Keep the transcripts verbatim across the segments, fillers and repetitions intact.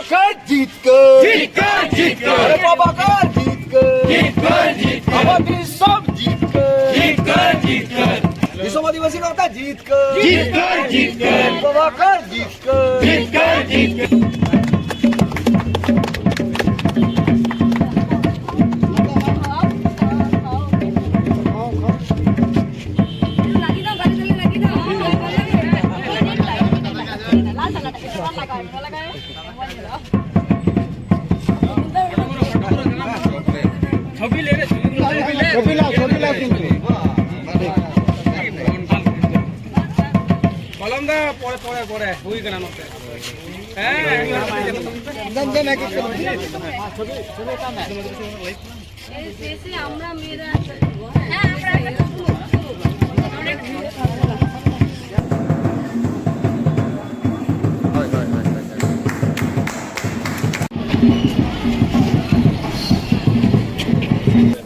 ᱠᱟᱨ ᱡᱤᱛᱠᱟᱹᱨ᱾ ᱡᱤᱛᱠᱟᱹᱨ, ᱡᱤᱛᱠᱟᱹᱨ᱾ ᱟᱨᱮ ᱵᱟᱵᱟ ᱠᱟᱨ ᱡᱤᱛᱠᱟᱹᱨ᱾ ᱡᱤᱛᱠᱟᱹᱨ, ᱡᱤᱛᱠᱟᱹᱨ᱾ ᱟᱵᱚ ᱫᱤᱥᱚᱢ ᱡᱤᱛᱠᱟᱹᱨ᱾ ᱡᱤᱛᱠᱟᱹᱨ, ᱡᱤᱛᱠᱟᱹᱨ᱾ ᱫᱤᱥᱚᱢ ᱟᱹᱫᱤᱵᱟᱹᱥᱤ ᱜᱟᱶᱛᱟ ᱡᱤᱛᱠᱟᱹᱨ᱾ ᱡᱤᱛᱠᱟᱹᱨ, ᱡᱤᱛᱠᱟᱹᱨ᱾ ᱵᱟᱵᱟ ᱠᱟᱨ ᱡᱤᱛᱠᱟᱹᱨ᱾ ᱡᱤᱛᱠᱟᱹᱨ, ᱡᱤᱛᱠᱟᱹᱨ᱾ ᱠᱚᱞᱚᱢ ᱫᱚ ᱯᱚᱨᱮ, ᱯᱚᱨᱮ, ᱯᱚᱨᱮ ᱦᱩᱭ ᱠᱟᱱᱟ ᱱᱚᱛᱮ᱾ ᱦᱮᱸ, ᱮᱠᱫᱚᱢ᱾ ᱡᱮᱥᱮ আমরা মেয়েরা।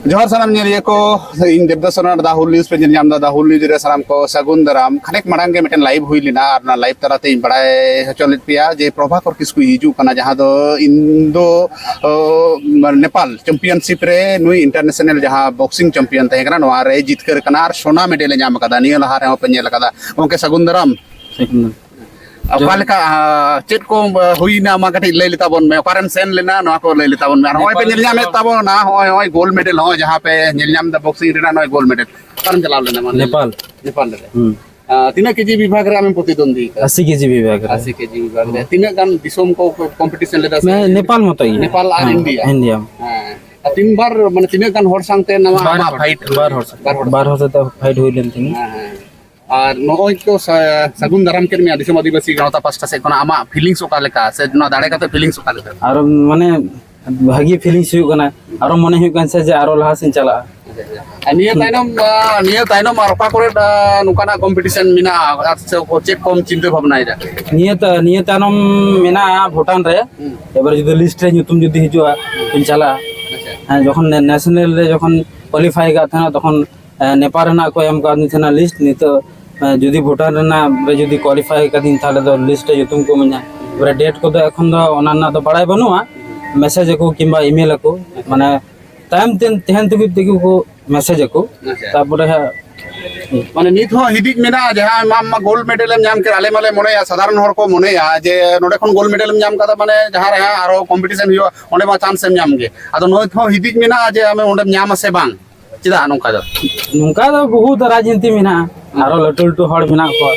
ᱡᱚᱦᱟᱨ ᱥᱟᱱᱟᱢ ᱧᱮᱞᱤᱭᱟᱹ ᱠᱚ, ᱤᱧ ᱫᱮᱵᱫᱟᱥ ᱥᱚᱨᱮᱱ, ᱫᱟ ᱦᱩᱞ ᱱᱤᱭᱩᱡᱽ ᱯᱮ ᱧᱮᱞ ᱧᱟᱢ ᱮᱫᱟ᱾ ᱫᱟ ᱦᱩᱞ ᱱᱤᱭᱩᱡᱽ ᱨᱮ ᱥᱟᱱᱟᱢ ᱠᱚ ᱥᱟᱹᱜᱩᱱ ᱫᱟᱨᱟᱢ᱾ ᱠᱷᱟᱱᱮᱠ ᱢᱟᱲᱟᱝ ᱜᱮ ᱢᱤᱫᱴᱮᱱ ᱞᱟᱭᱤᱵᱷ ᱦᱩᱭ ᱞᱮᱱᱟ, ᱟᱨ ᱚᱱᱟ ᱞᱟᱭᱤᱵᱷ ᱛᱟᱞᱟᱛᱮ ᱤᱧ ᱵᱟᱲᱟᱭ ᱦᱚᱪᱚ ᱞᱮᱫ ᱯᱮᱭᱟ ᱡᱮ ᱯᱨᱚᱵᱷᱟᱠᱚᱨ ᱠᱤᱥᱠᱩᱭ ᱦᱤᱡᱩᱜ ᱠᱟᱱᱟ, ᱡᱟᱦᱟᱸ ᱫᱚ ᱤᱱᱫᱳ, ᱚ, ᱱᱮᱯᱟᱞ ᱪᱟᱢᱯᱤᱭᱟᱱᱥᱤᱯ ᱨᱮ ᱱᱩᱭ ᱤᱱᱴᱟᱨᱱᱮᱥᱱᱟᱞ ᱡᱟᱦᱟᱸ ᱵᱚᱠᱥᱤᱝ ᱪᱟᱢᱯᱤᱭᱟᱱ ᱛᱟᱦᱮᱸ ᱠᱟᱱᱟ, ᱱᱚᱣᱟ ᱨᱮ ᱡᱤᱛᱠᱟᱹᱨ ᱠᱟᱱᱟ ᱟᱨ ᱥᱳᱱᱟ ᱢᱮᱰᱮᱞ ᱮ ᱧᱟᱢ ᱟᱠᱟᱫᱟ᱾ ᱱᱤᱭᱟᱹ ᱞᱟᱦᱟ ᱨᱮᱦᱚᱸ ᱯᱮ ᱧᱮᱞ ᱟᱠᱟᱫᱟ᱾ ᱜᱚᱢᱠᱮ, ᱥᱟᱹᱜᱩᱱ ᱫᱟᱨᱟᱢ᱾ ᱥᱟᱹᱜᱩᱱ ᱫᱟᱨᱟᱢ᱾ ᱚᱠᱟ ᱞᱮᱠᱟ, ᱟ, ᱪᱮᱫ ᱠᱚ, ᱟ, ᱦᱩᱭᱱᱟ, ᱢᱟ ᱠᱟᱹᱴᱤᱡ ᱞᱟᱹᱭ ᱞᱮᱛᱟ ᱵᱚᱱ ᱢᱮ᱾ ᱚᱠᱟᱨᱮᱢ ᱥᱮᱱ ᱞᱮᱱᱟ, ᱱᱚᱣᱟ ᱠᱚ ᱞᱟᱹᱭ ᱞᱮᱛᱟ ᱵᱚᱱ ᱢᱮ᱾ ᱟᱨ ᱱᱚᱜᱼᱚᱭ ᱯᱮ ᱱᱮᱯᱟᱞ ᱧᱮᱞ ᱧᱟᱢᱮᱫ ᱛᱟᱵᱚᱱᱟ, ᱱᱚᱜᱼᱚᱭ, ᱱᱚᱜᱼᱚᱭ ᱜᱳᱞᱰ ᱢᱮᱰᱮᱞ, ᱱᱚᱜᱼᱚᱭ ᱡᱟᱦᱟᱸ ᱯᱮ ᱧᱮᱞ ᱧᱟᱢ ᱮᱫᱟ ᱵᱚᱠᱥᱤᱝ ᱨᱮᱱᱟᱜ, ᱱᱚᱜᱼᱚᱭ ᱜᱳᱞᱰ ᱢᱮᱰᱮᱞ᱾ ᱚᱠᱟᱨᱮᱢ ᱪᱟᱞᱟᱣ ᱞᱮᱱᱟ, ᱢᱟ ᱞᱟᱹᱭ ᱢᱮ᱾ ᱱᱮᱯᱟᱞ᱾ ᱱᱮᱯᱟᱞ ᱨᱮ᱾ ᱦᱩᱸ᱾ ᱟ, ᱛᱤᱱᱟᱹᱜ ᱠᱮᱡᱤ ᱵᱤᱵᱷᱟᱜᱽ ᱨᱮ ᱟᱢᱮᱢ ᱯᱨᱚᱛᱤᱫᱚᱱᱫᱤ ᱠᱟᱱᱟ? ᱟᱥᱤ ᱠᱮᱡᱤ ᱵᱤᱵᱷᱟᱜᱽ ᱨᱮ᱾ ᱟᱥᱤ ᱠᱮᱡᱤ ᱵᱤᱵᱷᱟᱜᱽ ᱨᱮ᱾ ᱦᱩᱸ᱾ ᱛᱤᱱᱟᱹᱜ ᱜᱟᱱ ᱫᱤᱥᱚᱢ ᱠᱚ ᱠᱚᱢᱯᱤᱴᱤᱥᱚᱱ ᱞᱮᱫᱟ ᱥᱮ? ᱢᱮ-, ᱱᱮᱯᱟᱞ ᱢᱚᱛᱚ ᱜᱮ᱾ ᱱᱮᱯᱟᱞ ᱟᱨ ᱦᱮᱸ, ᱤᱱᱰᱤᱭᱟ? ᱤᱱᱰᱤᱭᱟ᱾ ᱦᱮᱸ᱾ ᱟᱨ ᱛᱤᱱ ᱵᱟᱨ, ᱢᱟᱱᱮ, ᱛᱤᱱᱟᱹᱜ ᱜᱟᱱ ᱦᱚᱲ ᱥᱟᱶᱛᱮ ᱱᱚᱣᱟ ᱵᱟᱨ ᱟᱢᱟᱜ ᱦᱚᱲ, ᱯᱷᱟᱭᱤᱴ? ᱵᱟᱨ ᱦᱚᱲ ᱥᱟᱶ᱾ ᱵᱟᱨ ᱦᱚᱲ᱾ ᱵᱟᱨ ᱦᱚᱲ ᱥᱟᱶᱛᱮ ᱯᱷᱟᱭᱤᱴ ᱦᱩᱭ ᱞᱮᱱ ᱛᱤᱧᱟ᱾ ᱦᱮᱸ, ᱦᱮᱸ᱾ ᱟᱨ ᱱᱚᱜᱼᱚᱭ ᱠᱚ ᱥᱟ-, ᱥᱟᱹᱜᱩᱱ ᱫᱟᱨᱟᱢ ᱠᱮᱫ ᱢᱮᱭᱟ ᱫᱤᱥᱚᱢ ᱟᱹᱫᱤᱵᱟᱹᱥᱤ ᱜᱟᱶᱛᱟ ᱯᱟᱥᱴᱟ ᱥᱮᱫ ᱠᱷᱚᱱᱟᱜ, ᱟᱢᱟᱜ ᱯᱷᱤᱞᱤᱝᱥ ᱚᱠᱟ ᱞᱮᱠᱟ, ᱥᱮ ᱱᱚᱣᱟ ᱫᱟᱲᱮ ᱠᱟᱛᱮ ᱯᱷᱤᱞᱤᱝᱥ ᱚᱠᱟ ᱞᱮᱠᱟ? ᱟᱨ, ᱢᱟᱱᱮ, ᱵᱷᱟᱹᱜᱤ ᱯᱷᱤᱞᱤᱝᱥ ᱦᱩᱭᱩᱜ ᱠᱟᱱᱟ, ᱟᱨᱚ ᱢᱚᱱᱮ ᱦᱩᱭᱩᱜ ᱠᱟᱱᱟ ᱥᱮ ᱡᱮ ᱟᱨᱚ ᱞᱟᱦᱟ ᱥᱮᱫ ᱤᱧ ᱪᱟᱞᱟᱜᱼᱟ᱾ ᱟᱨ ᱱᱤᱭᱟᱹ ᱛᱟᱭᱱᱚᱢ, ᱟ, ᱱᱤᱭᱟᱹ ᱛᱟᱭᱱᱚᱢ ᱟᱨ ᱚᱠᱟ ᱠᱚᱨᱮ, ᱟ, ᱱᱚᱝᱠᱟᱱᱟᱜ ᱠᱚᱢᱯᱤᱴᱤᱥᱚᱱ ᱢᱮᱱᱟᱜᱼᱟ, ᱟᱨ ᱥᱮ ᱪᱮᱫ ᱠᱚᱢ ᱪᱤᱱᱛᱟᱹ ᱵᱷᱟᱵᱽᱱᱟᱭᱮᱫᱟ? ᱱᱤᱭᱟᱹ ᱛᱟ-, ᱱᱤᱭᱟᱹ ᱛᱟᱭᱱᱚᱢ ᱢᱮᱱᱟᱜᱼᱟ ᱵᱷᱩᱴᱟᱱ ᱨᱮ᱾ ᱦᱩᱸ᱾ ᱮᱵᱟᱨ ᱡᱩᱫᱤ ᱞᱤᱥᱴ ᱨᱮ ᱧᱩᱛᱩᱢ ᱡᱩᱫᱤ ᱦᱤᱡᱩᱜᱼᱟ, ᱛᱚᱧ ᱪᱟᱞᱟᱜᱼᱟ᱾ ᱟᱪᱪᱷᱟ᱾ ᱦᱮᱸ, ᱡᱚᱠᱷᱚᱱ ᱱᱮ-, ᱱᱮᱥᱱᱟᱞ ᱨᱮ ᱡᱚᱠᱷᱚᱱ ᱠᱳᱣᱟᱞᱤᱯᱷᱟᱭ ᱠᱟᱜ ᱛᱟᱦᱮᱱᱟ, ᱛᱚᱠᱷᱚᱱ ᱮ, ᱱᱮᱯᱟᱞ ᱨᱮᱱᱟᱜ ᱠᱚ ᱮᱢ ᱠᱟᱣᱫᱤᱧ ᱛᱟᱦᱮᱱᱟ ᱞᱤᱥᱴ᱾ ᱱᱤᱛᱚᱜ, ᱮ, ᱡᱩᱫᱤ ᱵᱷᱩᱴᱟᱱ ᱨᱮᱱᱟᱜ ᱨᱮ ᱡᱩᱫᱤ ᱠᱳᱣᱟᱞᱤᱯᱷᱟᱭ ᱠᱟᱫᱤᱧ, ᱛᱟᱦᱚᱞᱮ ᱫᱚ ᱞᱤᱥᱴ ᱨᱮ ᱧᱩᱛᱩᱢ ᱠᱚ ᱤᱢᱟᱹᱧᱟ᱾ ᱛᱟᱨᱯᱚᱨᱮ ᱰᱮᱴ ᱠᱚᱫᱚ ᱮᱠᱷᱚᱱ ᱫᱚ ᱚᱱᱟ ᱨᱮᱱᱟᱜ ᱫᱚ ᱵᱟᱲᱟᱭ ᱵᱟᱹᱱᱩᱜᱼᱟ᱾ ᱢᱮᱥᱮᱡᱽ ᱟᱠᱚ ᱠᱤᱝᱵᱟ ᱤᱢᱮᱞ ᱟᱠᱚ, ᱢᱟᱱᱮ ᱛᱟᱭᱚᱢ ᱛᱮ ᱛᱟᱦᱮᱱ ᱛᱩᱞᱩᱡ ᱛᱮᱜᱮ ᱠᱚ ᱢᱮᱥᱮᱡᱽ ᱟᱠᱚ᱾ ᱟᱪᱪᱷᱟ᱾ ᱛᱟᱨᱯᱚᱨᱮ ᱦᱟᱸᱜ ᱢᱟᱱᱮ ᱱᱤᱛ ᱦᱚᱸ ᱦᱤᱫᱤᱡ ᱢᱮᱱᱟᱜᱼᱟ ᱡᱟᱦᱟᱸ ᱟᱢ ᱢᱟ ᱜᱳᱞᱰ ᱢᱮᱰᱮᱞ ᱮᱢ ᱧᱟᱢ ᱠᱮᱫ, ᱟᱞᱮ ᱢᱟᱞᱮ ᱢᱚᱱᱮᱭᱟ, ᱥᱟᱫᱷᱟᱨᱚᱱ ᱦᱚᱲ ᱠᱚ ᱢᱚᱱᱮᱭᱟ ᱡᱮ ᱱᱚᱰᱮ ᱠᱷᱚᱱ ᱜᱳᱞᱰ ᱢᱮᱰᱮᱞ ᱮᱢ ᱧᱟᱢ ᱠᱟᱫᱟ ᱢᱟᱱᱮ ᱡᱟᱦᱟᱸ ᱨᱮ ᱦᱟᱸᱜ ᱟᱨᱦᱚᱸ ᱠᱚᱢᱯᱤᱴᱤᱥᱚᱱ ᱦᱩᱭᱩᱜᱼᱟ ᱚᱸᱰᱮ ᱢᱟ ᱪᱟᱱᱥ ᱮᱢ ᱧᱟᱢ ᱜᱮ᱾ ᱟᱫᱚ ᱱᱤᱛ ᱦᱚᱸ ᱦᱤᱫᱤᱡ ᱢᱮᱱᱟᱜᱼᱟ ᱡᱮ ᱟᱢ ᱚᱸᱰᱮᱢ ᱧᱟᱢᱟ ᱥᱮ ᱵᱟᱝ? ᱪᱮᱫᱟᱜ ᱱᱚᱝᱠᱟ ᱫᱚ? ᱱᱚᱝᱠᱟ ᱫᱚ ᱵᱚᱦᱩᱛ ᱨᱟᱡᱽᱱᱤᱛᱤ ᱢᱮᱱᱟᱜᱼᱟ, ᱟᱨᱚ ᱞᱟᱹᱴᱩ ᱞᱟᱹᱴᱩ ᱦᱚᱲ ᱢᱮᱱᱟᱜ ᱠᱚᱣᱟ᱾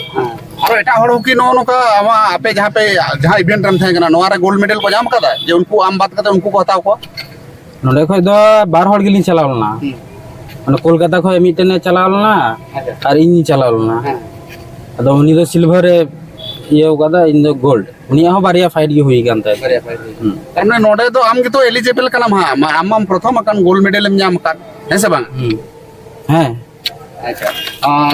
ᱟᱨᱚ ᱮᱴᱟᱜ ᱦᱚᱲ ᱦᱚᱸ ᱠᱤ ᱱᱚᱜᱼᱚ ᱱᱚᱝᱠᱟ ᱟᱢᱟᱜ ᱟᱯᱮ ᱡᱟᱦᱟᱸ ᱯᱮ ᱡᱟᱦᱟᱸ ᱤᱵᱷᱮᱱᱴ ᱨᱮᱢ ᱛᱟᱦᱮᱸ ᱠᱟᱱᱟ ᱱᱚᱣᱟ ᱨᱮ ᱜᱳᱞᱰ ᱢᱮᱰᱮᱞ ᱠᱚ ᱧᱟᱢ ᱟᱠᱟᱫᱟ ᱡᱮ ᱩᱱᱠᱩ ᱟᱢ ᱵᱟᱫ ᱠᱟᱛᱮ ᱩᱱᱠᱩ ᱠᱚ ᱦᱟᱛᱟᱣ ᱠᱚᱣᱟ? ᱱᱚᱸᱰᱮ ᱠᱷᱚᱡ ᱫᱚ ᱵᱟᱨ ᱦᱚᱲ ᱜᱮᱞᱤᱧ ᱪᱟᱞᱟᱣ ᱞᱮᱱᱟ᱾ ᱚᱸᱰᱮ ᱠᱳᱞᱠᱟᱛᱟ ᱠᱷᱚᱡ ᱢᱤᱫᱴᱮᱱᱮ ᱪᱟᱞᱟᱣ ᱞᱮᱱᱟ ᱟᱨ ᱤᱧᱤᱧ ᱪᱟᱞᱟᱣ ᱞᱮᱱᱟ᱾ ᱟᱫᱚ ᱩᱱᱤ ᱫᱚ ᱥᱤᱞᱵᱷᱟᱨ ᱮ ᱤᱭᱟᱹ ᱟᱠᱟᱫᱟ, ᱤᱧ ᱫᱚ ᱜᱳᱞᱰ᱾ ᱩᱱᱤᱭᱟᱜ ᱦᱚᱸ ᱵᱟᱨᱭᱟ ᱯᱷᱟᱭᱤᱴ ᱜᱮ ᱦᱩᱭ ᱟᱠᱟᱱ ᱛᱟᱭᱟ᱾ ᱵᱟᱨᱭᱟ ᱯᱷᱟᱭᱤᱴ ᱦᱩᱭ ᱟᱠᱟᱱᱟ᱾ ᱛᱟᱨ ᱢᱟᱱᱮ ᱱᱚᱰᱮ ᱫᱚ ᱟᱢ ᱜᱮᱛᱚ ᱮᱞᱤᱡᱤᱵᱮᱞ ᱠᱟᱱᱟᱢ ᱦᱟᱸᱜ, ᱢᱟ- ᱟᱢ ᱢᱟᱢ ᱯᱨᱚᱛᱷᱚᱢ ᱟᱠᱟᱱ, ᱜᱳᱞᱰ ᱢᱮᱰᱮᱞ ᱮᱢ ᱧᱟᱢ ᱟᱠᱟᱫ, ᱦᱮᱸ ᱥᱮ ᱵᱟᱝ? ᱦᱮᱸ᱾ ᱟᱪᱪᱷᱟ᱾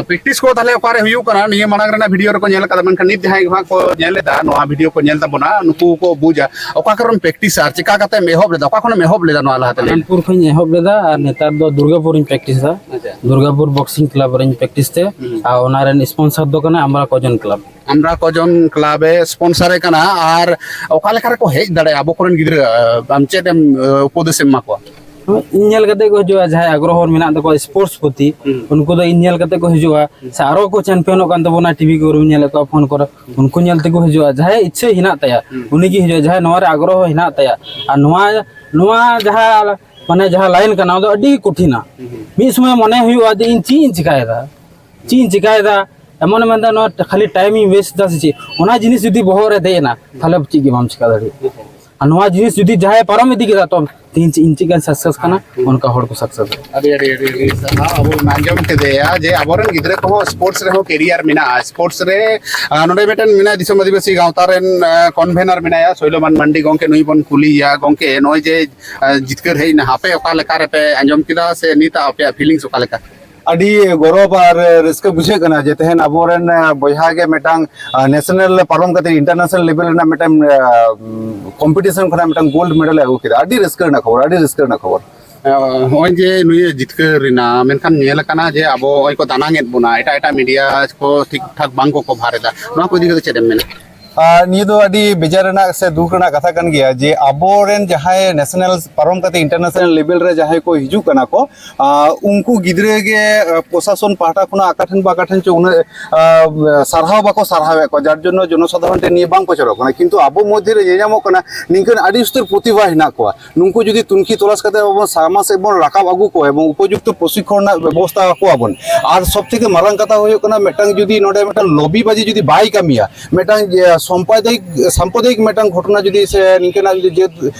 ᱯᱨᱮᱠᱴᱤᱥ ᱠᱚ ᱛᱟᱦᱚᱞᱮ ᱚᱠᱟᱨᱮ ᱦᱩᱭᱩᱜ ᱠᱟᱱᱟ? ᱱᱤᱭᱟᱹ ᱢᱟᱲᱟᱝ ᱨᱮᱱᱟᱜ ᱵᱷᱤᱰᱤᱭᱳ ᱨᱮᱠᱚ ᱧᱮᱞ ᱟᱠᱟᱫᱟ, ᱢᱮᱱᱠᱷᱟᱱ ᱱᱤᱛ ᱡᱟᱦᱟᱸᱭ ᱠᱚ ᱦᱟᱸᱜ ᱠᱚ ᱧᱮᱞ ᱮᱫᱟ, ᱱᱚᱣᱟ ᱵᱷᱤᱰᱤᱭᱳ ᱠᱚ ᱧᱮᱞ ᱛᱟᱵᱚᱱᱟ, ᱱᱩᱠᱩ ᱠᱚ ᱵᱩᱡᱟ ᱚᱠᱟ ᱠᱚᱨᱮᱢ ᱯᱨᱮᱠᱴᱤᱥᱟ ᱟᱨ ᱪᱮᱠᱟ ᱠᱟᱛᱮᱢ ᱮᱦᱚᱵ ᱞᱮᱫᱟ, ᱚᱠᱟ ᱠᱷᱚᱱᱮᱢ ᱮᱦᱚᱵ ᱞᱮᱫᱟ ᱱᱚᱣᱟ ᱞᱟᱦᱟᱛᱮ? ᱞᱟᱹᱭ ᱢᱮ᱾ ᱟᱱᱟᱱᱯᱩᱨ ᱠᱷᱚᱱᱤᱧ ᱮᱦᱚᱵ ᱞᱮᱫᱟ ᱟᱨ ᱱᱮᱛᱟᱨ ᱫᱚ ᱫᱩᱨᱜᱟᱯᱩᱨᱤᱧ ᱯᱨᱮᱠᱴᱤᱥ ᱮᱫᱟ᱾ ᱟᱪᱪᱷᱟ᱾ ᱫᱩᱨᱜᱟᱯᱩᱨ ᱵᱚᱠᱥᱤᱝ ᱠᱞᱟᱵᱽ ᱨᱮᱧ ᱯᱨᱮᱠᱴᱤᱥ ᱛᱮ, ᱟᱨ ᱚᱱᱟ ᱨᱮᱱ ᱥᱯᱚᱱᱥᱟᱨ ᱫᱚ ᱠᱟᱱᱟ ᱟᱢᱨᱟ ᱠᱚᱡᱚᱱ ᱠᱞᱟᱵᱽ᱾ ᱟᱢᱨᱟ ᱠᱚᱡᱚᱱ ᱠᱞᱟᱵᱽ ᱮ ᱥᱯᱚᱱᱥᱟᱨ ᱮ ᱠᱟᱱᱟ᱾ ᱟᱨ ᱚᱠᱟ ᱞᱮᱠᱟ ᱨᱮᱠᱚ ᱦᱮᱡ ᱫᱟᱲᱮᱭᱟᱜᱼᱟ ᱟᱵᱚ ᱠᱚᱨᱮᱱ ᱜᱤᱫᱽᱨᱟᱹ? ᱟᱢ ᱪᱮᱫ ᱮᱢ ᱩᱯᱚᱫᱮᱥ ᱮᱢ ᱮᱢᱟ ᱠᱚᱣᱟ? ᱤᱧ ᱧᱮᱞ ᱠᱟᱛᱮ ᱠᱚ ᱦᱤᱡᱩᱜᱼᱟ, ᱡᱟᱦᱟᱸᱭ ᱟᱜᱽᱨᱚᱦᱚ ᱢᱮᱱᱟᱜ ᱛᱟᱠᱚᱣᱟ ᱥᱯᱳᱨᱴᱥ ᱯᱨᱚᱛᱤ, ᱩᱱᱠᱩ ᱫᱚ ᱤᱧ ᱧᱮᱞ ᱠᱟᱛᱮ ᱠᱚ ᱦᱤᱡᱩᱜᱼᱟ᱾ ᱥᱮ ᱟᱨᱚ ᱠᱚ ᱪᱟᱢᱯᱤᱭᱟᱱᱚᱜ ᱠᱟᱱ ᱛᱟᱵᱚᱱᱟ, ᱴᱤᱵᱷᱤ ᱠᱚᱨᱮ ᱧᱮᱞᱮᱫ ᱠᱚᱣᱟ, ᱯᱷᱳᱱ ᱠᱚᱨᱮ, ᱩᱱᱠᱩ ᱧᱮᱞ ᱛᱮᱠᱚ ᱦᱤᱡᱩᱜᱼᱟ᱾ ᱡᱟᱦᱟᱸᱭᱟᱜ ᱤᱪᱪᱷᱟᱹ ᱦᱮᱱᱟᱜ ᱛᱟᱭᱟ ᱩᱱᱤᱜᱮ ᱦᱤᱡᱩᱜᱼᱟ, ᱡᱟᱦᱟᱸᱭ ᱱᱚᱣᱟ ᱨᱮ ᱟᱜᱽᱨᱚᱦᱚ ᱦᱮᱱᱟᱜ ᱛᱟᱭᱟ᱾ ᱟᱨ ᱱᱚᱣᱟ ᱱᱚᱣᱟ ᱡᱟᱦᱟᱸ ᱢᱟᱱᱮ ᱡᱟᱦᱟᱸ ᱞᱟᱭᱤᱱ ᱠᱟᱱᱟ, ᱚᱱᱟ ᱫᱚ ᱟᱹᱰᱤ ᱠᱚᱴᱷᱤᱱᱟ᱾ ᱢᱤᱫ ᱥᱚᱢᱚᱭ ᱢᱚᱱᱮ ᱦᱩᱭᱩᱜᱼᱟ ᱡᱮ ᱤᱧ ᱪᱮᱫ ᱤᱧ ᱪᱮᱠᱟᱭᱮᱫᱟ, ᱪᱮᱫ ᱤᱧ ᱪᱮᱠᱟᱭᱮᱫᱟ, ᱮᱢᱚᱱᱮ ᱢᱮᱱᱫᱟ ᱱᱚᱣᱟ ᱠᱷᱟᱹᱞᱤ ᱴᱟᱭᱤᱢ ᱤᱧ ᱣᱮᱥᱴ ᱮᱫᱟ ᱥᱮ ᱪᱮᱫ? ᱚᱱᱟ ᱡᱤᱱᱤᱥ ᱡᱩᱫᱤ ᱵᱚᱦᱚᱜ ᱨᱮ ᱫᱮᱡ ᱮᱱᱟ, ᱛᱟᱦᱚᱞᱮ ᱪᱮᱫ ᱜᱮ ᱵᱟᱢ ᱪᱮᱠᱟ ᱫᱟᱲᱮᱭᱟᱜᱼᱟ᱾ ᱟᱨ ᱱᱚᱣᱟ ᱡᱤᱱᱤᱥ ᱡᱩᱫᱤ ᱡᱟᱦᱟᱸᱭ ᱯᱟᱨᱚᱢ ᱤᱫᱤ ᱠᱮᱫᱟ, ᱛᱚ ᱛᱮᱦᱤᱧ ᱪᱮᱫ ᱤᱧ ᱪᱮᱫ ᱜᱟᱱ ᱥᱟᱠᱥᱮᱥ ᱠᱟᱱᱟ, ᱚᱱᱠᱟ ᱦᱚᱲ ᱠᱚ ᱥᱟᱠᱥᱮᱥ᱾ ᱟᱹᱰᱤ ᱟᱹᱰᱤ ᱟᱹᱰᱤ ᱟᱹᱰᱤ ᱥᱟᱨᱦᱟᱣ᱾ ᱟᱵᱚ ᱵᱚᱱ ᱟᱸᱡᱚᱢ ᱠᱮᱫᱮᱭᱟ ᱡᱮ ᱟᱵᱚᱨᱮᱱ ᱜᱤᱫᱽᱨᱟᱹ ᱠᱚᱦᱚᱸ ᱥᱯᱳᱨᱴᱥ ᱨᱮᱦᱚᱸ ᱠᱮᱨᱤᱭᱟᱨ ᱢᱮᱱᱟᱜᱼᱟ᱾ ᱥᱯᱳᱨᱴᱥ ᱨᱮ ᱟᱨ ᱱᱚᱰᱮ ᱢᱤᱫᱴᱮᱱ ᱢᱮᱱᱟᱭᱟ ᱫᱤᱥᱚᱢ ᱟᱹᱫᱤᱵᱟᱹᱥᱤ ᱜᱟᱶᱛᱟ ᱨᱮᱱ ᱠᱚᱱᱵᱷᱮᱱᱟᱨ ᱢᱮᱱᱟᱭᱟ ᱥᱳᱭᱞᱚᱢᱟᱱ ᱢᱟᱱᱰᱤ ᱜᱚᱢᱠᱮ, ᱱᱩᱭ ᱵᱚᱱ ᱠᱩᱞᱤᱭᱮᱭᱟ᱾ ᱜᱚᱢᱠᱮ, ᱱᱚᱜᱼᱚᱭ ᱡᱮ ᱡᱤᱛᱠᱟᱹᱨ ᱦᱮᱡ ᱮᱱᱟ, ᱟᱯᱮ ᱚᱠᱟ ᱞᱮᱠᱟ ᱨᱮᱯᱮ ᱟᱸᱡᱚᱢ ᱠᱮᱫᱟ ᱥᱮ ᱱᱤᱛᱟᱜ ᱟᱯᱮᱭᱟᱜ ᱯᱷᱤᱞᱤᱝᱥ ᱚᱠᱟ ᱞᱮᱠᱟ? ᱟᱹᱰᱤ ᱜᱚᱨᱚᱵᱽ ᱟᱨ ᱨᱟᱹᱥᱠᱟᱹ ᱵᱩᱡᱷᱟᱹᱜ ᱠᱟᱱᱟ ᱡᱮ ᱛᱮᱦᱮᱧ ᱟᱵᱚᱨᱮᱱ ᱵᱚᱭᱦᱟ ᱜᱮ ᱢᱤᱫᱴᱟᱝ ᱱᱮᱥᱱᱟᱞ ᱯᱟᱨᱚᱢ ᱠᱟᱛᱮ ᱤᱱᱴᱟᱨᱱᱮᱥᱱᱟᱞ ᱞᱮᱵᱮᱞ ᱨᱮᱱᱟᱜ ᱢᱤᱫᱴᱟᱝ ᱠᱚᱢᱯᱤᱴᱤᱥᱚᱱ ᱠᱷᱚᱱᱟᱜ ᱢᱤᱫᱴᱟᱝ ᱜᱳᱞᱰ ᱢᱮᱰᱟᱞ ᱮ ᱟᱹᱜᱩ ᱠᱮᱫᱟ᱾ ᱟᱹᱰᱤ ᱨᱟᱹᱥᱠᱟᱹ ᱨᱮᱱᱟᱜ ᱠᱷᱚᱵᱚᱨ, ᱟᱹᱰᱤ ᱨᱟᱹᱥᱠᱟᱹ ᱨᱮᱱᱟᱜ ᱠᱷᱚᱵᱚᱨ᱾ ᱱᱚᱜᱼᱚᱭ ᱡᱮ ᱱᱩᱭ ᱡᱤᱛᱠᱟᱹᱨ ᱮᱱᱟ, ᱢᱮᱱᱠᱷᱟᱱ ᱧᱮᱞ ᱟᱠᱟᱱᱟ ᱡᱮ ᱟᱵᱚ ᱱᱚᱜᱼᱚᱭ ᱠᱚ ᱫᱟᱱᱟᱝ ᱮᱫ ᱵᱚᱱᱟ, ᱮᱴᱟᱜ ᱮᱴᱟᱜ ᱢᱤᱰᱤᱭᱟ ᱠᱚ ᱴᱷᱤᱠ ᱴᱷᱟᱠ ᱵᱟᱝ ᱠᱚ ᱠᱚᱵᱷᱟᱨ ᱮᱫᱟ, ᱱᱚᱣᱟ ᱠᱚ ᱤᱫᱤ ᱠᱟᱛᱮ ᱪᱮᱫ ᱮᱢ ᱢᱮᱱᱟ? ᱟᱨ ᱱᱤᱭᱟᱹ ᱫᱚ ᱟᱹᱰᱤ ᱵᱮᱡᱟᱨ ᱨᱮᱱᱟᱜ ᱥᱮ ᱫᱩᱠ ᱨᱮᱱᱟᱜ ᱠᱟᱛᱷᱟ ᱠᱟᱱ ᱜᱮᱭᱟ ᱡᱮ ᱟᱵᱚᱨᱮᱱ ᱡᱟᱦᱟᱸᱭ ᱱᱮᱥᱱᱟᱞ ᱯᱟᱨᱚᱢ ᱠᱟᱛᱮ ᱤᱱᱴᱟᱨᱱᱮᱥᱱᱟᱞ ᱞᱮᱵᱮᱞ ᱨᱮ ᱡᱟᱦᱟᱸᱭ ᱠᱚ ᱦᱤᱡᱩᱜ ᱠᱟᱱᱟ ᱠᱚ, ᱟᱨ ᱩᱱᱠᱩ ᱜᱤᱫᱽᱨᱟᱹ ᱜᱮ, ᱟᱨ ᱯᱨᱚᱥᱟᱥᱚᱱ ᱯᱟᱦᱴᱟ ᱠᱷᱚᱱᱟᱜ ᱚᱠᱟ ᱴᱷᱮᱱ ᱵᱟ ᱚᱠᱟ ᱴᱷᱮᱱ ᱪᱚ ᱩᱱᱟᱹᱜ, ᱟᱨ ᱥᱟᱨᱦᱟᱣ ᱵᱟᱠᱚ ᱥᱟᱨᱦᱟᱣᱮᱫ ᱠᱚᱣᱟ, ᱡᱟᱨ ᱡᱚᱱᱱᱚ ᱡᱚᱱᱚᱥᱟᱫᱷᱟᱨᱚᱱ ᱴᱷᱮᱱ ᱱᱤᱭᱟᱹ ᱵᱟᱝ ᱯᱨᱚᱪᱟᱨᱚᱜ ᱠᱟᱱᱟ᱾ ᱠᱤᱱᱛᱩ ᱟᱵᱚ ᱢᱚᱫᱽᱫᱷᱮ ᱨᱮ ᱧᱮᱞ ᱧᱟᱢᱚᱜ ᱠᱟᱱᱟ ᱱᱤᱝᱠᱟᱹᱱ ᱟᱹᱰᱤ ᱩᱥᱛᱟᱹᱨ ᱯᱨᱚᱛᱤᱵᱷᱟ ᱦᱮᱱᱟᱜ ᱠᱚᱣᱟ᱾ ᱱᱩᱠᱩ ᱡᱩᱫᱤ ᱛᱩᱱᱠᱷᱤ ᱛᱚᱞᱟᱥ ᱠᱟᱛᱮ ᱟᱵᱚ ᱥᱟᱢᱟᱝ ᱥᱮᱫ ᱵᱚᱱ ᱨᱟᱠᱟᱵ ᱟᱹᱜᱩ ᱠᱚᱣᱟ ᱮᱵᱚᱝ ᱩᱯᱚᱡᱩᱠᱛᱚ ᱯᱨᱚᱥᱤᱠᱠᱷᱚᱱ ᱨᱮᱱᱟᱜ ᱵᱮᱵᱚᱥᱛᱷᱟ ᱟᱠᱚᱣᱟᱵᱚᱱ᱾ ᱟᱨ ᱥᱚᱵ ᱛᱷᱮᱠᱮ ᱢᱟᱨᱟᱝ ᱠᱟᱛᱷᱟ ᱦᱩᱭᱩᱜ ᱠᱟᱱᱟ, ᱢᱤᱫᱴᱟᱝ ᱡᱩᱫᱤ ᱱᱚᱰᱮ ᱢᱤᱫᱴᱟᱝ ᱞᱚᱵᱤ ᱵᱟᱡᱤ ᱡᱩᱫᱤ ᱵᱟᱭ ᱠᱟᱹᱢᱤᱭᱟ, ᱢᱤᱫᱴᱟᱝ ᱡᱮ ᱥᱟᱢᱯᱨᱚᱫᱟᱭᱤᱠ, ᱥᱟᱢᱯᱨᱚᱫᱟᱭᱤᱠ ᱢᱤᱫᱴᱟᱝ ᱜᱷᱚᱴᱚᱱᱟ ᱡᱩᱫᱤ ᱥᱮ ᱱᱤᱝᱠᱟᱹᱱᱟᱜ ᱡᱩᱫᱤ ᱡᱟᱹᱛ,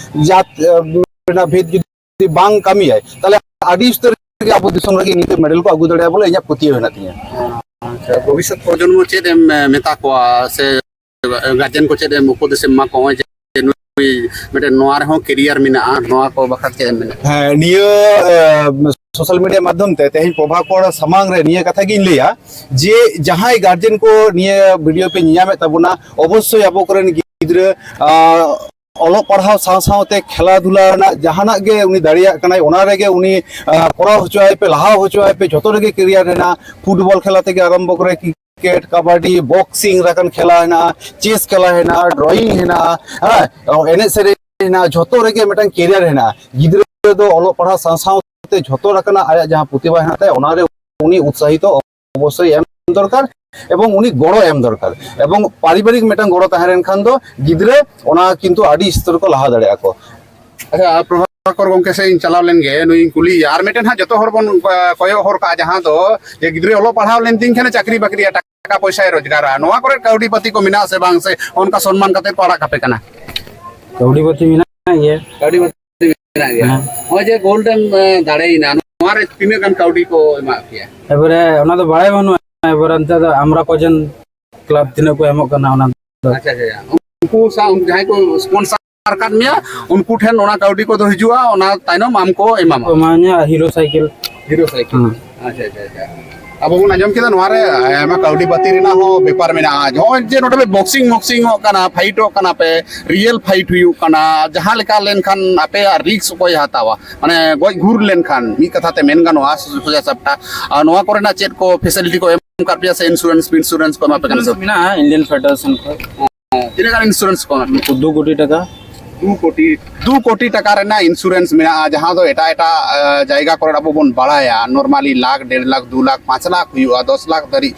ᱡᱟᱹᱛ, ᱮ, ᱨᱮᱱᱟᱜ ᱵᱷᱮᱫ ᱡᱩᱫᱤ ᱵᱟᱝ ᱠᱟᱹᱢᱤᱭᱟᱭ, ᱛᱟᱦᱞᱮ ᱟᱹᱰᱤ ᱩᱥᱛᱟᱹᱨ ᱜᱮ ᱟᱵᱚ ᱫᱤᱥᱚᱢ ᱞᱟᱹᱜᱤᱫ ᱱᱤᱝᱠᱟᱹ ᱢᱮᱰᱮᱞ ᱠᱚ ᱟᱹᱜᱩ ᱫᱟᱲᱮᱭᱟᱜᱼᱟ ᱵᱚᱞᱮ ᱤᱧᱟᱹᱜ ᱯᱟᱹᱛᱭᱟᱹᱣ ᱦᱮᱱᱟᱜ ᱛᱤᱧᱟᱹ᱾ ᱟᱪᱪᱷᱟ, ᱵᱷᱚᱵᱤᱥᱥᱚᱛ ᱯᱨᱚᱡᱚᱱᱢᱚ ᱪᱮᱫ ᱮᱢ, ᱮ, ᱢᱮᱛᱟ ᱠᱚᱣᱟ ᱥᱮ ᱜᱟᱨᱡᱮᱱ ᱠᱚ ᱪᱮᱫ ᱮᱢ ᱩᱯᱚᱫᱮᱥ ᱮᱢ ᱮᱢᱟ ᱠᱚᱣᱟ, ᱱᱚᱜᱼᱚᱭ ᱡᱮ ᱱᱩᱭ ᱢᱤᱫᱴᱮᱱ ᱱᱚᱣᱟ ᱨᱮᱦᱚᱸ ᱠᱮᱨᱤᱭᱟᱨ ᱢᱮᱱᱟᱜᱼᱟ, ᱱᱚᱣᱟ ᱠᱚ ᱵᱟᱠᱷᱨᱟ ᱪᱮᱫ ᱮᱢ ᱢᱮᱱᱟ? ᱦᱮᱸ, ᱱᱤᱭᱟᱹ, ᱮ, ᱥᱳᱥᱟᱞ ᱢᱤᱰᱤᱭᱟ ᱢᱟᱫᱽᱫᱷᱚᱢ ᱛᱮ ᱛᱮᱦᱮᱧ ᱯᱨᱚᱵᱷᱟᱠᱚᱨ ᱥᱟᱢᱟᱝ ᱨᱮ ᱱᱤᱭᱟᱹ ᱠᱟᱛᱷᱟ ᱜᱤᱧ ᱞᱟᱹᱭᱟ ᱡᱮ ᱡᱟᱦᱟᱸᱭ ᱜᱟᱨᱡᱮᱱ ᱠᱚ ᱱᱤᱭᱟᱹ ᱵᱷᱤᱰᱤᱭᱳ ᱯᱮ ᱧᱮᱧᱟᱢᱮᱫ ᱛᱟᱵᱚᱱᱟ, ᱚᱵᱚᱥᱥᱳᱭ ᱟᱵᱚ ᱠᱚᱨᱮᱱ ᱜᱤᱫᱽᱨᱟᱹ, ᱟ, ᱚᱞᱚᱜ ᱯᱟᱲᱦᱟᱣ ᱥᱟᱶ ᱥᱟᱶᱛᱮ ᱠᱷᱮᱞᱟ ᱫᱷᱩᱞᱟ ᱨᱮᱱᱟᱜ ᱡᱟᱦᱟᱱᱟᱜ ᱜᱮ ᱩᱱᱤ ᱫᱟᱲᱮᱭᱟᱜ ᱠᱟᱱᱟᱭ, ᱚᱱᱟ ᱨᱮᱜᱮ ᱩᱱᱤ, ᱟ, ᱠᱚᱨᱟᱣ ᱦᱚᱪᱚᱣᱟᱭ ᱯᱮ, ᱞᱟᱦᱟ ᱦᱚᱪᱚᱣᱟᱭ ᱯᱮ, ᱡᱷᱚᱛᱚ ᱨᱮᱜᱮ ᱠᱮᱨᱤᱭᱟᱨ ᱦᱮᱱᱟᱜᱼᱟ᱾ ᱯᱷᱩᱴᱵᱚᱞ ᱠᱷᱮᱞᱟ ᱛᱷᱮᱠᱮ ᱟᱨᱟᱢᱵᱷᱚ ᱠᱚᱨᱮ ᱠᱨᱤᱠᱮᱴ, ᱠᱟᱵᱟᱰᱤ, ᱵᱚᱠᱥᱤᱝ ᱞᱮᱠᱟᱱ ᱠᱷᱮᱞᱟ ᱦᱮᱱᱟᱜᱼᱟ, ᱪᱮᱥ ᱠᱷᱮᱞᱟ ᱦᱮᱱᱟᱜᱼᱟ, ᱰᱨᱚᱭᱤᱝ ᱦᱮᱱᱟᱜᱼᱟ, ᱦᱮᱸ, ᱮᱱᱮᱡ ᱥᱮᱨᱮᱧ ᱦᱮᱱᱟᱜᱼᱟ, ᱡᱷᱚᱛᱚ ᱨᱮᱜᱮ ᱢᱤᱫᱴᱟᱝ ᱠᱮᱨᱤᱭᱟᱨ ᱦᱮᱱᱟᱜᱼᱟ᱾ ᱜᱤᱫᱽᱨᱟᱹ ᱫᱚ ᱚᱞᱚᱜ ᱯᱟᱲᱦᱟᱣ ᱥᱟᱶ ᱥᱟᱶᱛᱮ ᱡᱷᱚᱛᱚ ᱞᱮᱠᱟᱱᱟᱜ ᱟᱭᱟᱜ ᱡᱟᱦᱟᱸ ᱯᱨᱚᱛᱤᱵᱷᱟ ᱦᱮᱱᱟᱜ ᱛᱟᱭᱟ, ᱚᱱᱟᱨᱮ ᱩᱱᱤ ᱩᱛᱥᱟᱦᱤᱛᱚ ᱚᱵᱚᱥᱥᱳᱭ ᱮᱢ ᱫᱚᱨᱠᱟᱨ ᱮᱵᱚᱝ ᱩᱱᱤ ᱜᱚᱲᱚ ᱮᱢ ᱫᱚᱨᱠᱟᱨ᱾ ᱮᱵᱚᱝ ᱯᱟᱨᱤᱵᱟᱨᱤᱠ ᱢᱤᱫᱴᱟᱝ ᱜᱚᱲᱚ ᱛᱟᱦᱮᱸ ᱞᱮᱱᱠᱷᱟᱱ ᱫᱚ ᱜᱤᱫᱽᱨᱟᱹ ᱚᱱᱟ ᱠᱤᱱᱛᱩ ᱟᱹᱰᱤ ᱩᱥᱛᱟᱹᱨ ᱠᱚ ᱞᱟᱦᱟ ᱫᱟᱲᱮᱭᱟᱜᱼᱟ ᱠᱚ᱾ ᱟᱪᱪᱷᱟ, ᱯᱨᱚᱵᱷᱟᱠᱚᱨ ᱜᱚᱢᱠᱮ ᱥᱮᱫ ᱤᱧ ᱪᱟᱞᱟᱣ ᱞᱮᱱ ᱜᱮ, ᱱᱩᱭᱤᱧ ᱠᱩᱞᱤᱭᱮᱭᱟ᱾ ᱟᱨ ᱢᱤᱫᱴᱮᱱ ᱦᱟᱸᱜ ᱡᱚᱛᱚ ᱦᱚᱲ ᱵᱚᱱ, ᱟ, ᱠᱚᱭᱚᱜ ᱦᱚᱨ ᱠᱟᱜᱼᱟ, ᱡᱟᱦᱟᱸ ᱫᱚ ᱡᱮ ᱜᱤᱫᱽᱨᱟᱹ ᱚᱞᱚᱜ ᱯᱟᱲᱦᱟᱣ ᱞᱮᱱ ᱛᱤᱧ ᱠᱷᱟᱱ ᱪᱟᱹᱠᱨᱤ ᱵᱟᱹᱠᱨᱤᱭᱟ, ᱴᱟᱠᱟ ᱯᱚᱭᱥᱟᱭ ᱨᱳᱡᱽᱜᱟᱨᱟ, ᱱᱚᱣᱟ ᱠᱚᱨᱮ ᱠᱟᱹᱣᱰᱤ ᱯᱟᱹᱛᱤ ᱠᱚ ᱢᱮᱱᱟᱜᱼᱟ ᱥᱮ ᱵᱟᱝ, ᱥᱮ ᱚᱱᱠᱟ ᱥᱚᱱᱢᱟᱱ ᱠᱟᱛᱮ ᱠᱚ ᱟᱲᱟᱜ ᱠᱟᱯᱮ ᱠᱟᱱᱟ? ᱠᱟᱹᱣᱰᱤ ᱯᱟᱹᱛᱤ ᱢᱮᱱᱟᱜ ᱜᱮᱭᱟ᱾ ᱠᱟᱹᱣᱰᱤ ᱯᱟᱹᱛᱤ ᱢᱮᱱᱟᱜ ᱜᱮᱭᱟ᱾ ᱦᱮᱸ᱾ ᱱᱚᱜᱼᱚᱭ ᱡᱮ ᱜᱳᱞᱰ ᱮᱢ, ᱮ, ᱫᱟᱲᱮᱭᱮᱱᱟ, ᱱᱚᱣᱟ ᱨᱮ ᱛᱤᱱᱟᱹᱜ ᱜᱟᱱ ᱠᱟᱹᱣᱰᱤ ᱠᱚ ᱮᱢᱟᱜ ᱯᱮᱭᱟ? ᱮᱵᱟᱨᱮ ᱚᱱᱟ ᱫᱚ ᱵᱟᱲᱟᱭ ᱵᱟᱹᱱᱩᱜᱼᱟ, ᱮᱵᱟᱨᱮ ᱚᱱᱛᱮ ᱫᱚ ᱟᱢᱨᱟ ᱠᱚᱡᱮᱱ ᱠᱞᱟᱵᱽ ᱛᱤᱱᱟᱹᱜ ᱠᱚ ᱮᱢᱚᱜ ᱠᱟᱱᱟ ᱚᱱᱟ ᱫᱚ᱾ ᱟᱪᱪᱷᱟ, ᱟᱪᱪᱷᱟ, ᱟᱪᱪᱷᱟ᱾ ᱩᱱᱠᱩ ᱥᱟᱶ ᱡᱟᱦᱟᱸᱭ ᱠᱚ ᱥᱯᱚᱱᱥᱟᱨ ᱟᱠᱟᱫ ᱢᱮᱭᱟ, ᱩᱱᱠᱩ ᱴᱷᱮᱱ ᱚᱱᱟ ᱠᱟᱹᱣᱰᱤ ᱠᱚᱫᱚ ᱦᱤᱡᱩᱜᱼᱟ, ᱚᱱᱟ ᱛᱟᱭᱱᱚᱢ ᱟᱢ ᱠᱚ ᱮᱢᱟᱢᱟ᱾ ᱠᱚ ᱮᱢᱟᱧᱟ ᱦᱤᱨᱳ ᱥᱟᱭᱠᱮᱞ᱾ Hero cycle. ᱦᱮᱸ᱾ ᱟᱪᱪᱷᱟ, ᱟᱪᱪᱷᱟ, ᱟᱪᱪᱷᱟ᱾ ᱟᱵᱚ ᱵᱚᱱ ᱟᱸᱡᱚᱢ ᱠᱮᱫᱟ ᱱᱚᱣᱟ ᱨᱮ ᱟᱭᱢᱟ ᱠᱟᱹᱣᱰᱤ ᱯᱟᱹᱛᱤ ᱨᱮᱱᱟᱜ ᱦᱚᱸ ᱵᱮᱯᱟᱨ ᱢᱮᱱᱟᱜᱼᱟ᱾ ᱱᱚᱜᱼᱚᱭ ᱡᱮ ᱱᱚᱰᱮ ᱯᱮ ᱵᱚᱠᱥᱤᱝ ᱢᱚᱠᱥᱤᱝ ᱚᱜ ᱠᱟᱱᱟ, ᱯᱷᱟᱭᱤᱴᱚᱜ ᱠᱟᱱᱟ ᱯᱮ, ᱨᱤᱭᱮᱞ ᱯᱷᱟᱭᱤᱴ ᱦᱩᱭᱩᱜ ᱠᱟᱱᱟ, ᱡᱟᱦᱟᱸ ᱞᱮᱠᱟ ᱞᱮᱱᱠᱷᱟᱱ ᱟᱯᱮᱭᱟᱜ ᱨᱤᱠᱥ ᱚᱠᱚᱭᱮ ᱦᱟᱛᱟᱣᱟ? ᱢᱟᱱᱮ ᱜᱚᱡ ᱜᱩᱨ ᱞᱮᱱᱠᱷᱟᱱ ᱢᱤᱫ ᱠᱟᱛᱷᱟ ᱛᱮ ᱢᱮᱱ ᱜᱟᱱᱚᱜᱼᱟ, ᱥᱚᱡᱟ ᱥᱟᱯᱴᱟ᱾ ᱟᱨ ᱱᱚᱣᱟ ᱠᱚᱨᱮᱱᱟᱜ ᱪᱮᱫ ᱠᱚ ᱯᱷᱮᱥᱤᱞᱤᱴᱤ ᱠᱚ ᱮᱢ ᱟᱠᱟᱫ ᱯᱮᱭᱟ ᱥᱮ ᱤᱱᱥᱩᱨᱮᱱᱥ ᱯᱷᱤᱱᱥᱩᱨᱮᱱᱥ ᱠᱚ ᱮᱢᱟ ᱯᱮ ᱠᱟᱱᱟ ᱥᱮ? ᱢᱮᱱᱟᱜᱼᱟ ᱤᱱᱰᱤᱭᱟᱱ ᱯᱷᱮᱰᱟᱨᱮᱥᱚᱱ ᱠᱷᱚᱱ᱾ ᱛᱤᱱᱟᱹᱜ ᱜᱟᱱ ᱤᱱᱥᱩᱨᱮᱱᱥ ᱠᱚ ᱮᱢᱟ? ᱫᱩ ᱠᱳᱴᱤ ᱴᱟᱠᱟ᱾ ᱫᱩ ᱠᱳᱴᱤ ᱫᱩ ᱠᱳᱴᱤ ᱴᱟᱠᱟ ᱨᱮᱱᱟᱜ ᱤᱱᱥᱩᱨᱮᱱᱥ ᱢᱮᱱᱟᱜᱼᱟ, ᱡᱟᱦᱟᱸ ᱫᱚ ᱮᱴᱟᱜ ᱮᱴᱟᱜ ᱡᱟᱭᱜᱟ ᱠᱚᱨᱮ ᱟᱵᱚ ᱵᱚᱱ ᱵᱟᱲᱟᱭᱟ ᱱᱚᱨᱢᱟᱞᱤ ᱞᱟᱠᱷ, ᱰᱮᱲ ᱞᱟᱠᱷ, ᱫᱩ ᱞᱟᱠᱷ, ᱯᱟᱸᱪ ᱞᱟᱠᱷ ᱦᱩᱭᱩᱜᱼᱟ, ᱫᱚᱥ ᱞᱟᱠᱷ ᱫᱷᱟᱹᱨᱤᱡ᱾